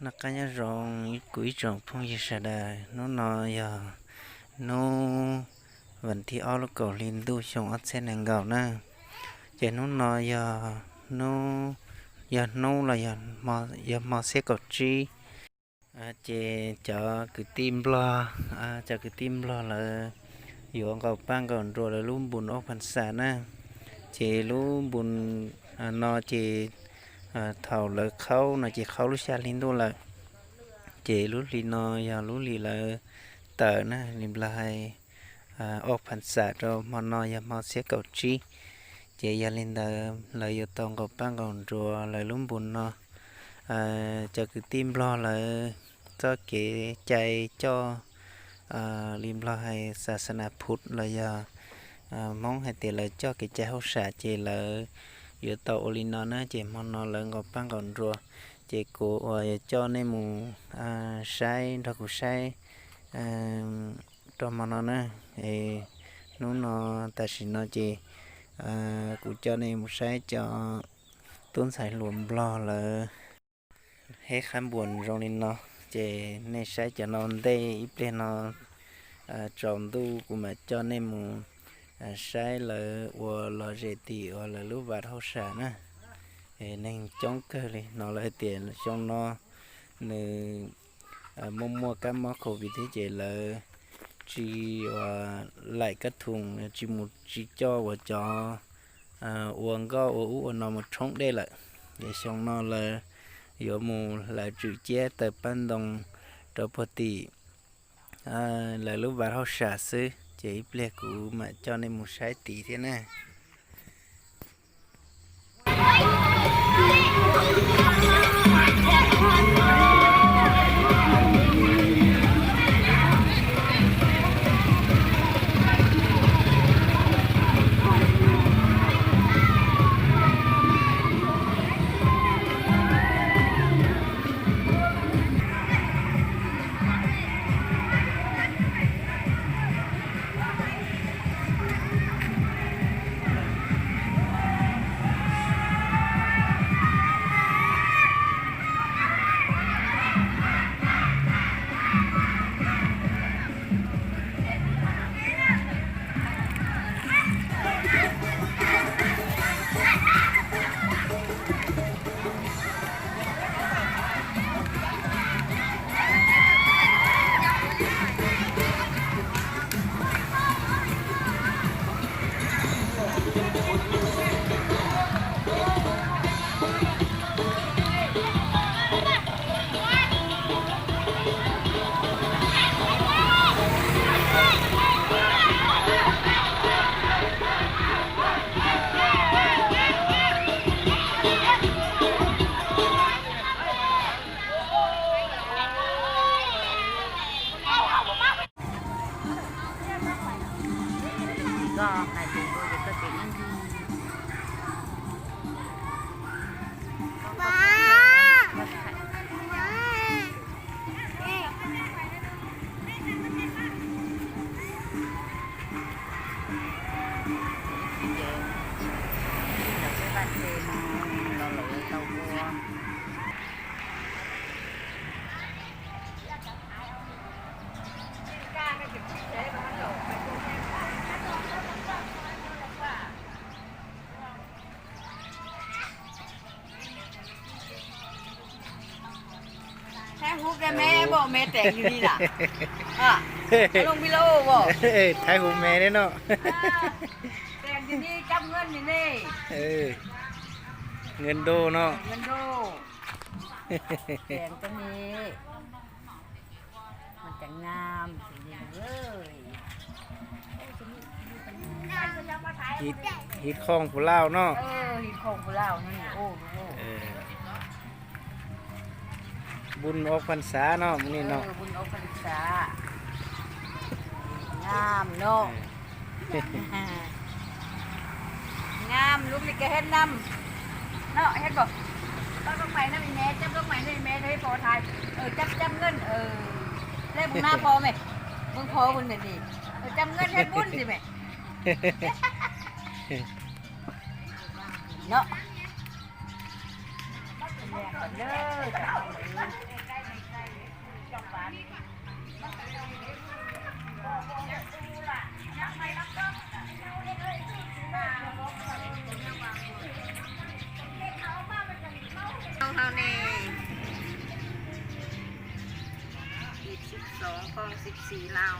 Naka ña zong, koi zong phong yi sa da, nu no yo, nu van thi o lu ko lin du xyong o tsen nang gao na. Che nu no yo, nu yo, nu lo yo mo, yo mo se ko chi. A, che cho koi ti mblo, a, cho koi ti mblo lo yo ngao pang ngao ndro lo lu bun o phan sa na. Che lu bun, a, no che Ơ, thau lơ khâu no che khâu lu sa lin du lơ. Che lu li no yo lu li lơ tơ na, li bla hai, ơ, o phan sa ro mo no yo mo se kau chi. Che yo lin dơ lơ yo tong kau pang kau ndro lơ lu bun no. Ơ, cho koi ti mblo lơ, cho ke chai cho, ơ, li bla hai sa sa na phut lơ yo, ơ, mong hai te lơ cho ke chai hau sa che lơ. Yo tau o li no na, che mo no lơ ngao pang ngao ndro. Che koi ua yo cho ne mu, a, sai, ndro koi sai, a, tro mo no na. E, nu no ta si no che, a, koi cho ne mu sai cho tun sai luam blo lơ. He kham buon zong li no, che ne sai cho no nde i ple no, a, chom du koi ma cho ne mu a, sai lơ ua lo ze ti ua lơ lu vat hau sa na. E, neng chong kơ li, no lơ he tien, chong no, nư, a, mua mua kăm mo Covid thi che lơ, chi ua lai ka thung, chi mu chi cho ua cho, a, ua ngo ua u ua no mu chong de lơ. Ye chong no lơ, yo mu lơ chu che tơ pan dong, tơ po ti. Ơ, lơ lu vat hau sa sư, che i ple koi ma cho ne mu sai ti thiê na. Thai ຮູບແດ່ແມ່ບໍ ແມ່ແຕ່ງຢູ່ນີ້ນະ. ອາ ລົງວິດີໂອບໍ? ເອີ ຖ່າຍຮູບແມ່ເດ້ເນາະ. ອາ ແຕ່ງຢູ່ນີ້ ຈັບເງິນຢູ່ນີ້. ເອີ ເງິນໂດເນາະ ເງິນໂດ. ແຕ່ງຕົວນີ້ ມັນຈະງາມ ເອີຍ. ຮີດ ຮີດຂອງຜູ້ລາວເນາະ. ເອີ ຮີດຂອງຜູ້ລາວນັ້ນ. ໂອ້ ໂອ້ ເອີ ບຸນອອກພັນສາເນາະ ມື້ນີ້ເນາະ. ເອີ ບຸນອອກພັນສາ ງາມເນາະ. ເອີ ງາມ. ລູກນີ້ກະເຮັດນຳເນາະ ເຮັດບໍ່? ເອົາດອກໄມ້ນຳອີ່ແມ່ ຈັບດອກໄມ້ນຳອີ່ແມ່ ເຮັດພໍຖ່າຍ. ເອີ ຈັບ ຈັບເງິນ. ເອີ ແລ້ວ ໜ້າພໍ່ແມ່ ເບິ່ງພໍ່ເພິ່ນແບບນີ້ ປະຈຳເງິນເຮັດບຸນຊິແມ່ ເນາະ. ຂອງເຮົານີ້ ຮີດສິບສອງ ຂອງສິບສີ່ລາວ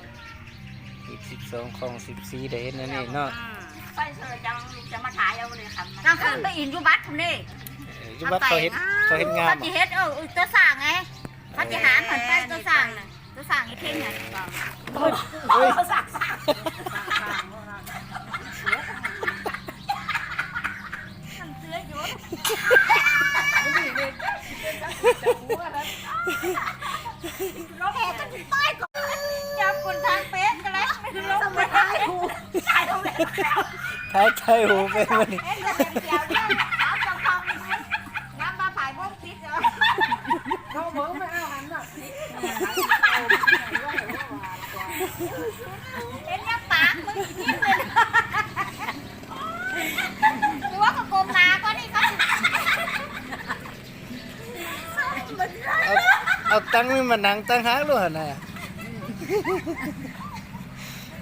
ຮີດສິບສອງ ຂອງສິບສີ່ ໄດ້ເຮັດແນວນີ້ເນາະ. ອືມ ໄປເຊີ ເຈົ້າລູກຈະມາຖ່າຍເອົາເລີຍ ຄັນ ກາງຄືນໄປອິນຢູ່ວັດພຸ້ນເດ້. ເອີ ຢູ່ວັດເຂົາເຮັດ ເຂົາເຮັດງາມ ເຂົາຊິເຮັດ ເອີ ຕົວສ້າງໄງ ເຂົາຊິຫາເພິ່ນໄປຕົວສ້າງນະ. ຕົວສ້າງອີເທັງຫັ້ນ ໂອ້ຍ ໂອ້ຍ ມັນເສືອຢູ່ ແຜກໍຊິຕາຍກ່ອນ ຈັບຄົນທາງເຟສກໍໄດ້ ລງໄປຖ່າຍຮູບ ຖ່າຍຮູບ ຖ່າຍ ຖ່າຍຮູບໄປມື້ນີ້ ເຮັດແບບດຽວກັນ ເອົາເຈົ້າຂອງ ນຳມາຖ່າຍວງ ເຮົາເບິ່ງໄປເອົາຫັ້ນນະ ເຫັນຍັງປາກມຶງກິນເລີຍ ຫຼືວ່າເຂົາກົ້ມໜ້າກ່ອນນີ້ ເຂົາຊິ ເອົາ ເອົາຕັ່ງນີ້ມານັ່ງຕ່າງຫາກໂລດຫັ້ນນະ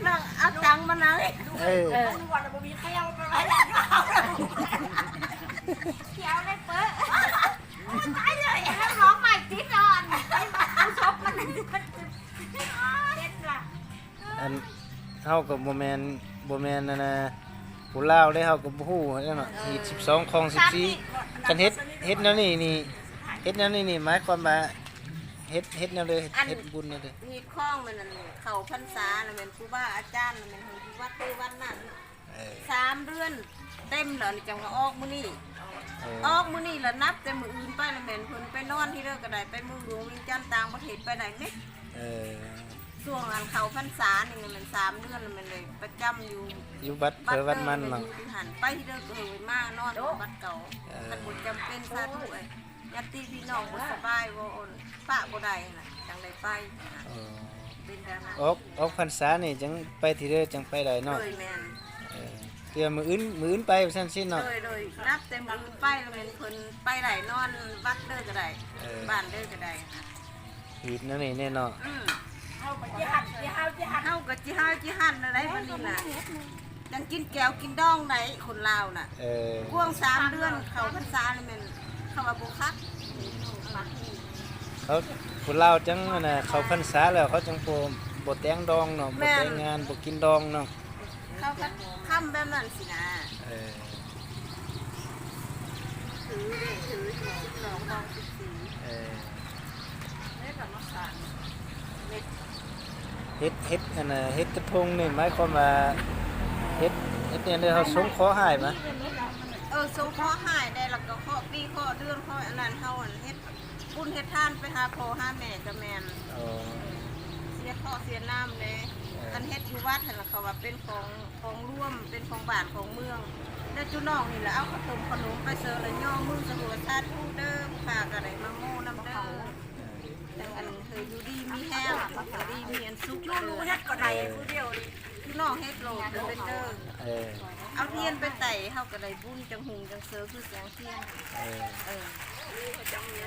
ນັ່ງ ເອົາຕັ່ງມານັ່ງ ເອີ ເອີ ຂຽວເລີຍເປີ ໂອ້ຍ ຕາຍເລີຍ ແລ້ວຮ້ອງໃໝ່ຕິດອ່ອນ ຜູ້ຊົກມັນ ເປັນລະ ອັນ ເຮົາກໍບໍ່ແມ່ນ ບໍ່ແມ່ນອັນນະ ຜູ້ລາວເດ້ ເຮົາກໍບໍ່ຮູ້ຫັ້ນແຫຼະເນາະ ເອີ ຮີດສິບສອງ ຄອງສິບສີ່ ຄັນເຮັດ ເຮັດແນວນີ້ນີ້ ເຮັດແນວນີ້ນີ້ ໝາຍຄວາມວ່າ ເຮັດ ເຮັດແນວໃດ ອັນ ເຮັດບຸນແນວໃດ ຮີດຄອງແມ່ນອັນ ເຂົ້າພັນສາ ແລ້ວແມ່ນຄູບາອາຈານ ແລ້ວແມ່ນໃຫ້ຢູ່ວັດໃດວັດນັ້ນ ເອີ ສາມເດືອນເຕັມແລ້ວ ນີ້ຈັ່ງວ່າອອກມື້ນີ້ ເອີ ອອກມື້ນີ້ລະ ນັບແຕ່ມື້ອື່ນໄປລະແມ່ນເພິ່ນໄປນອນທີ່ໃດກໍໄດ້ ໄປເມືອງຫຼວງວຽງຈັນ ຕ່າງປະເທດໄປໄດ້ເໝິດ ເອີ ຊ່ວງອັນເຂົ້າພັນສານີ້ແມ່ນສາມເດືອນລະແມ່ນໄດ້ປະຈຳຢູ່ ຢູ່ວັດໃຜວັດມັນເນາະ ຢູ່ຫັ້ນ ໄປທີ່ໃດກໍເລີຍມານອນວັດເກົ່າ ເອີ ຄັນບໍ່ຈຳເປັນ ສາທຸເອີຍ ຍາດຕິພີ່ນ້ອງບໍ່ສະບາຍ ບໍ່ ປະບໍ່ໄດ້ຫັ້ນນະ ຈັ່ງໄດ້ໄປ ເອີ ເປັນແບບນັ້ນ ອອກ ອອກພັນສານີ້ຈັ່ງໄປທີ່ເດີ ຈັ່ງໄປໄດ້ເນາະ ໂດຍ ແມ່ນ ເອີ ເທື່ອມື້ອື່ນ ມື້ອື່ນໄປວ່າຊັ້ນຊິເນາະ ໂດຍ ໂດຍ ນັບແຕ່ມື້ອື່ນໄປລະແມ່ນເພິ່ນໄປໄດ້ ນອນວັດເດີກໍໄດ້ ເອີ ບ້ານເດີກໍໄດ້ ຮີດແນວນີ້ແນ່ເນາະ ອືມ ເຮົາກໍຈິຫັດ ເຮົາກໍຈິຫັດ ເຮົາກໍຈິເຮົາຈິຫັດແນວໃດບັດນີ້ນະ ຈັ່ງກິນແກວກິນດອງໄດ້ຄົນລາວນະ ເອີ ກວາງສາມເດືອນເຂົ້າພັນສານີ້ແມ່ນ ເຂົາວ່າບໍ່ຄັກ ເຂົາ ຄົນລາວຈັ່ງອັນນະ ເຂົ້າພັນສາແລ້ວເຂົາຈັ່ງບໍ່ ບໍ່ແຕ່ງດອງເນາະ ບໍ່ແຕ່ງງານ ບໍ່ກິນດອງເນາະ ເຂົາກໍຄຳແບບນັ້ນຊິນະ ເອີ ຖືເດ້ ຖືຢູ່ ສິບສອງ ຄອງສິບສີ່ ເອີ ເຮັດ ເຮັດອັນນະ ເຮັດກະທົງນີ້ ໝາຍຄວາມວ່າ ເຮັດ ເຮັດແນວໃດ ເຮົາສົງເຄາະຮ້າຍມາ ເອີ ສົງເຄາະຮ້າຍໄດ້ ແລ້ວກໍເຄາະປີ ເຄາະເດືອນ ເຄາະອັນນັ້ນ ເຮົາອັນເຮັດບຸນເຮັດທານໄປຫາພໍ່ຫາແມ່ກໍແມ່ນ ອໍ ເສຍເຄາະເສຍນາມເດ້ ເອີ ຄັນເຮັດຢູ່ວັດຫັ້ນລະ ເຂົາວ່າເປັນຂອງ ຂອງລວມ ເປັນຂອງບ້ານຂອງເມືອງ ແລ້ວຈຸນ້ອງນີ້ລະເອົາເຂົ້າຕົ້ມເຂົ້າໜົມໄປເຊີ ລະຍໍມືສາທຸ ສາທຸເດີ ຂ້າກໍໄດ້ມາໂມນຳເດີ ເອີ ຈັ່ງອັນ ເອີ ຢູ່ດີມີແຮງ ຢູ່ດີມີອັນສຸກ ຢູ່ໜູເຮັດກໍໄດ້ຜູ້ດຽວນີ້ ຈຸນ້ອງເຮັດໂລດເດີ ເປັນເດີ ເອີ ເອົາທຽນໄປໄຕ້ ເຮົາກໍໄດ້ບຸນ ຈັ່ງຮຸ່ງຈັ່ງເຊີ ຄືແສງທຽນ ເອີ ເອີ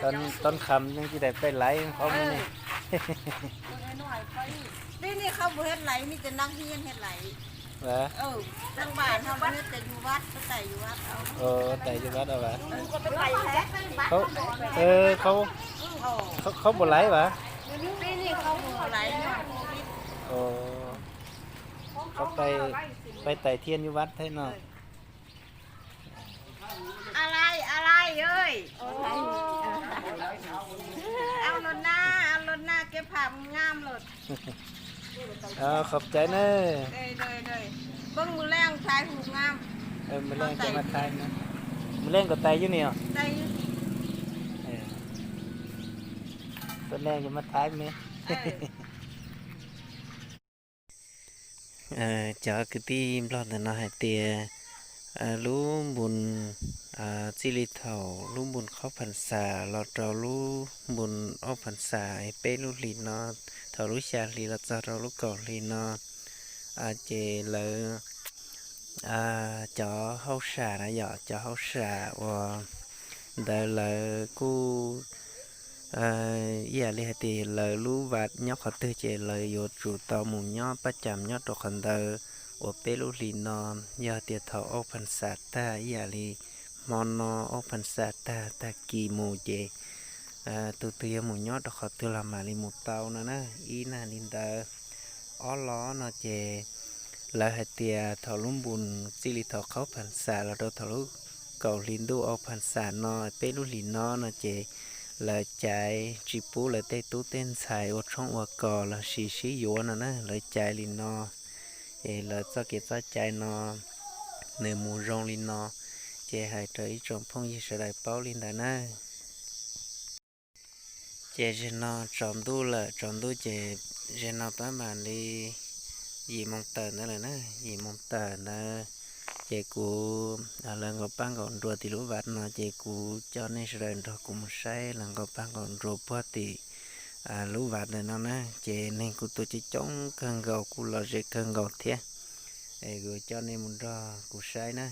ຕອນ ຕອນຄ່ຳຈັ່ງຊິໄດ້ໄປໄຫຼຂອງມື້ນີ້ ເອີ ປີນີ້ເຂົາບໍ່ເຮັດໄຫຼ ມີແຕ່ນັກຮຽນເຮັດໄຫຼ ຫວາ ເອີ ທາງບ້ານເຮົາເຮັດແຕ່ຢູ່ວັດ ໄປໄຕ້ຢູ່ວັດເອົາ ໂອ້ ໄຕ້ຢູ່ວັດເອົາຫວາ ຢູ່ກໍໄປໄຕ້ແທ້ ເຂົາ ເອີ ເຂົາ ເອີ ເຂົາ ເຂົາບໍ່ໄຫຼຫວາ ປີນີ້ເຂົາບໍ່ໄຫຼຍ້ອນໂຄວິດ ໂອ້ ເຂົາໄປ ໄປໄຕ້ທຽນຢູ່ວັດແທ້ເນາະ ອາໄລ ອາໄລເອີຍ ເອົາໂລດນາ ເອົາໂລດນາ ເກັບພາບງາມໂລດ ເອີ ຂອບໃຈເນີ ເອີ ໂດຍ ໂດຍ ເບິ່ງມື້ແລງຖ່າຍຮູບງາມ ເອີ ມື້ແລງຈະມາຖ່າຍນະ ມື້ແລງກໍໄຕ່ຢູ່ນີ້ເນາະ ໄຕ່ຢູ່ ເອີ ຕອນແລງຈະມາຖ່າຍແມ່ ເອີ ເອີ ຈາກກະຕິບລັອດນະ ໃຫ້ເຕຍ ເອີ ລວມບຸນ ອາ ຈີ່ລີ້ເຖົ້າລຸງບຸນເຂົ້າພັນສາ ລອດເຈົ້າລຸງບຸນອອກພັນສາ ເປ້ລຸລີເນາະ ເຖົ້າລຸງຊາລີ ລອດເຈົ້າເຖົ້າລຸງເກົາລີເນາະ ອາ ເຈເລີ ອາ ເຈົ້າເຮົາສານະ ເຈົ້າເຮົາສາ ອາ ເດີເລີກູ ອາ ຢາລີເຮັດຕິເລີລູວັດຍອກເຂົາຕື່ເຈເລີຢູ່ຈູເຕົາໝູ່ຍອກປະຈຳຍອກໂຕຄັນເດີ ໂອເປ້ລຸລີເນາະ ຢາເຕຍເຖົ້າອອກພັນສາຕາ ຢາລີມອນນອອກພັນສາຕາ ຕາກີໝູ່ເຈ ອາ ຕູຕື້ຍາໝູ່ຍອກໂຕເຂົາຕື່ລາມາລີໝູ່ເຕົານະນະ ອີນາລິນເດີ ອໍລອເນາະເຈ ລາວໃຫ້ເຕຍເຖົ້າລຸງບຸນ ຊີລິເຖົ້າເຂົ້າພັນສາ ລາວໂດເຖົ້າລຸງເກົາລີນດູອອກພັນສາເນາະ ເປ້ລຸລີເນາະເນາະເຈ ລາວຈາຍຈີປູລາວເຕຕູ້ເຕັ້ນໄຊ ອວດຊ່ອງອວດກໍ ລາວຊີຊີຢວນນະນະ ລາວຈາຍລີເນາະ ເອ ລາວເຈົ້າເກດເຈົ້າຈາຍເນາະ ເນີໝູ່ໂຮງລີເນາະ ເຈໃຫ້ເຕີອີຈອມພົງຢີສະໄດເປົ້າລີນໄດນະ. ເຈເຈເນາະ ຈອມດູເລີ ຈອມດູເຈ ເຈເນາະ ປະມານລີ ຢີ່ໂມງເຕີນນັ້ນແຫຼະນະ ຢີ່ໂມງເຕີນນະ ເຈກູ ອາ ເລີງກໍປັງກໍດວດຕິລຸວັດເນາະ ເຈກູ ເຈົ້າເນສເລີນດອກກຸມໄຊ ເລີງກໍປັງກໍດວດພວດຕິ ອາ ລຸວັດເລີຍເນາະນະ ເຈເນກູໂຕເຈຈົງເຄີງກໍກູລອເຈເຄີງກໍເທຍ ເອ ກູເຈົ້າເນມຸນດອກກຸໄຊນະ.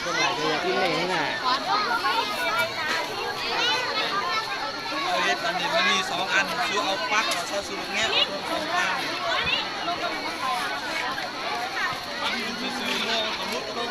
ຄົນຫຼາຍກໍຢາກກິນແດ່ຫັ້ນນະ. ເອົາເຮັດອັນນີ້ ມັນມີສອງອັນ ຊູເອົາປັກ ແລ້ວຊະ ຊູແງະເອົາສອງຂ້າງ ປັກຢູ່ຊື່ໆ ໂມກະຫຼຸດລົງ.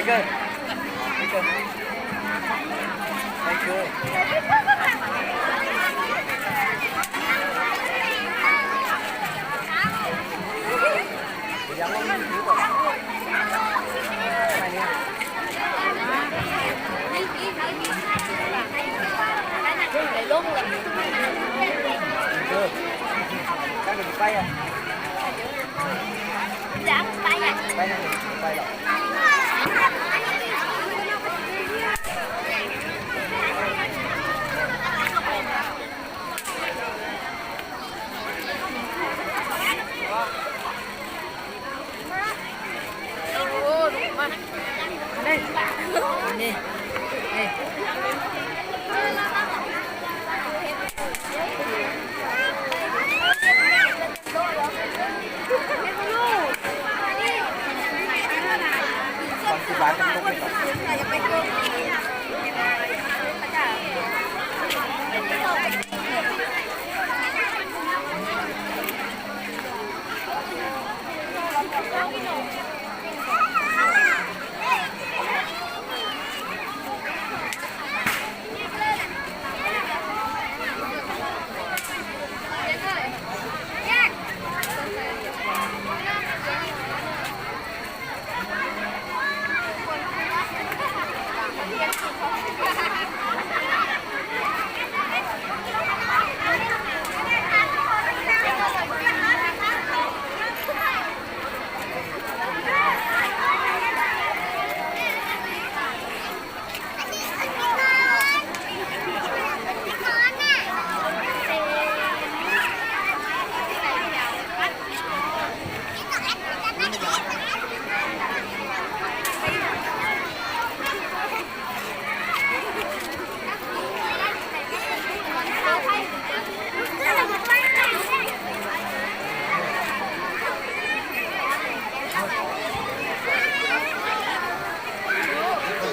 Good. Good. Thank you.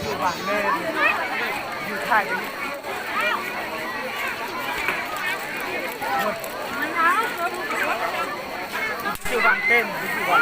ຢູ່ບ້ານເລີຍ ຢູ່ໄທ ຢູ່ບ້ານເຕັມ ຢູ່ບ້ານ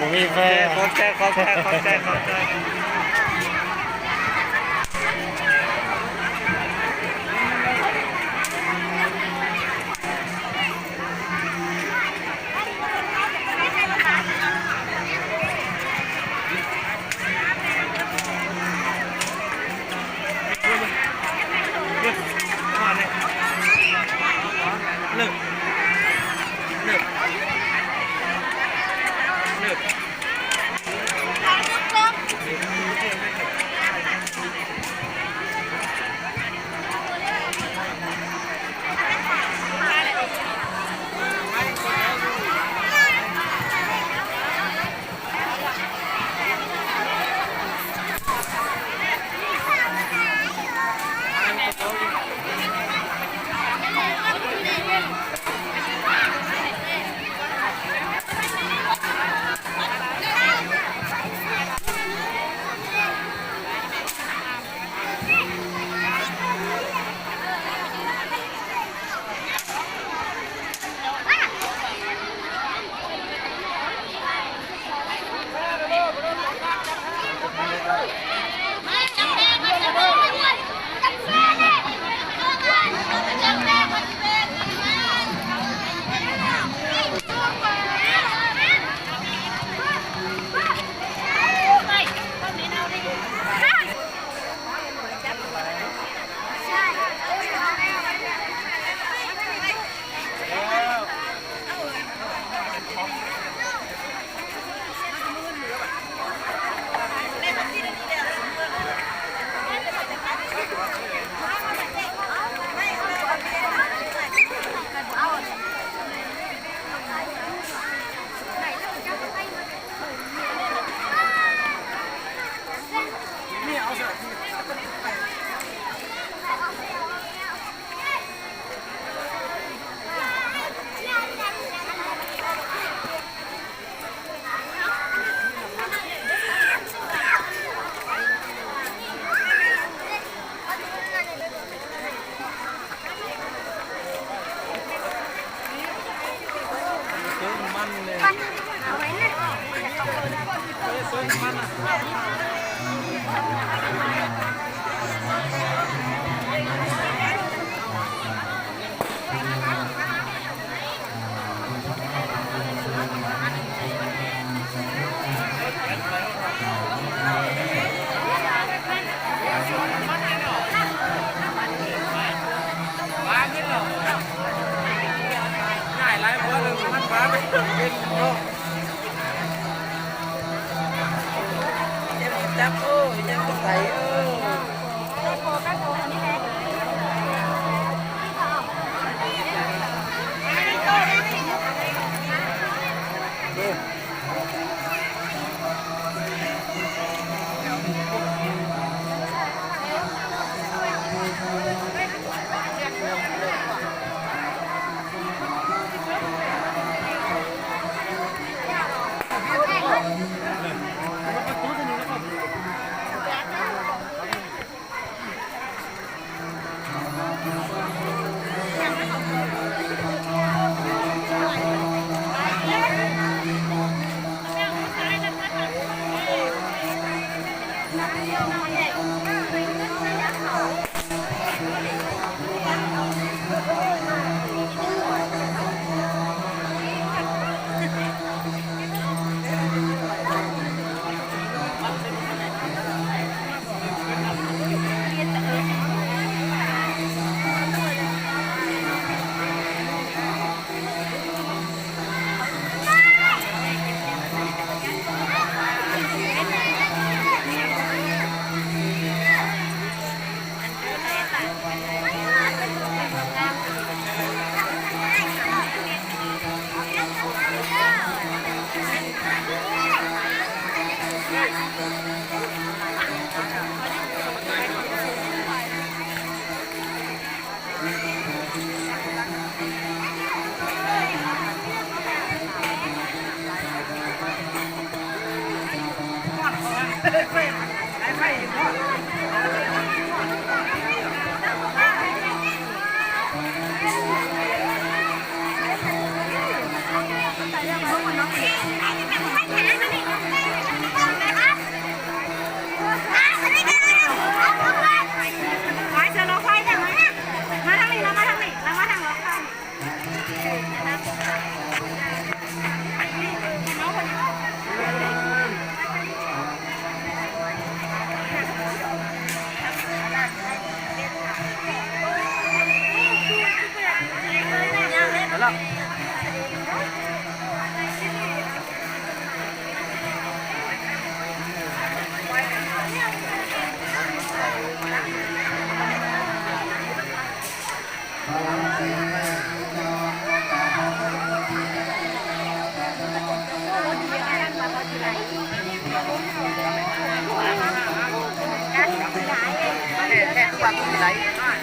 ບໍ່ມີແຟນ. ຂອບໃຈ ຂອບໃຈ ຂອບໃຈ ຂອບໃຈ.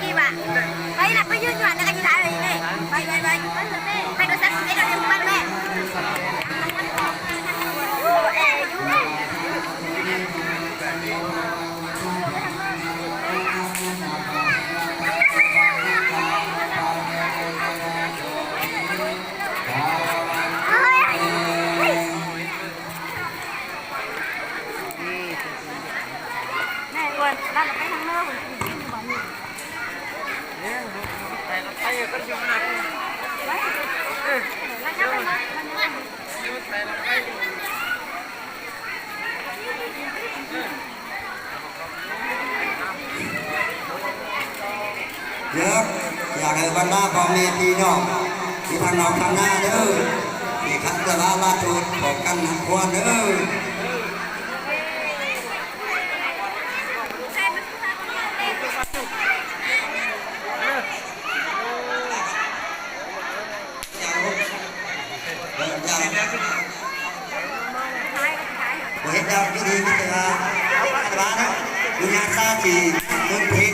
ນີ້ວ່າ ໄປລະ ໄປຢືນຢູ່ຫັ້ນນະ ກະຊິໄດ້ເລີຍເດ້ ໄປ ໄປ ໄປ ໄປໂທລະສັບ ໄປໂທລະສັບ ໄປແມ່ ໂອ້ ແອຢູ່. ແມ່ອ້ວນ ລາວໄປທາງເນີ ໄປ ໄປ ໄປ. ເດີ ຢາກໃຫ້ບັນດາພໍ່ແມ່ພີ່ນ້ອງທີ່ທາງນອກທາງນາເດີ ທີ່ຂັດສະລາລາໂທດຂອງກັນທັງຄວນເດີ. ບໍ່ເຮັດແລ້ວຢູ່ດີມີແຕ່ວ່າ ອັນວ່າເນາະ ບຸນຍາຊາຕີ ເບິ່ງເພງ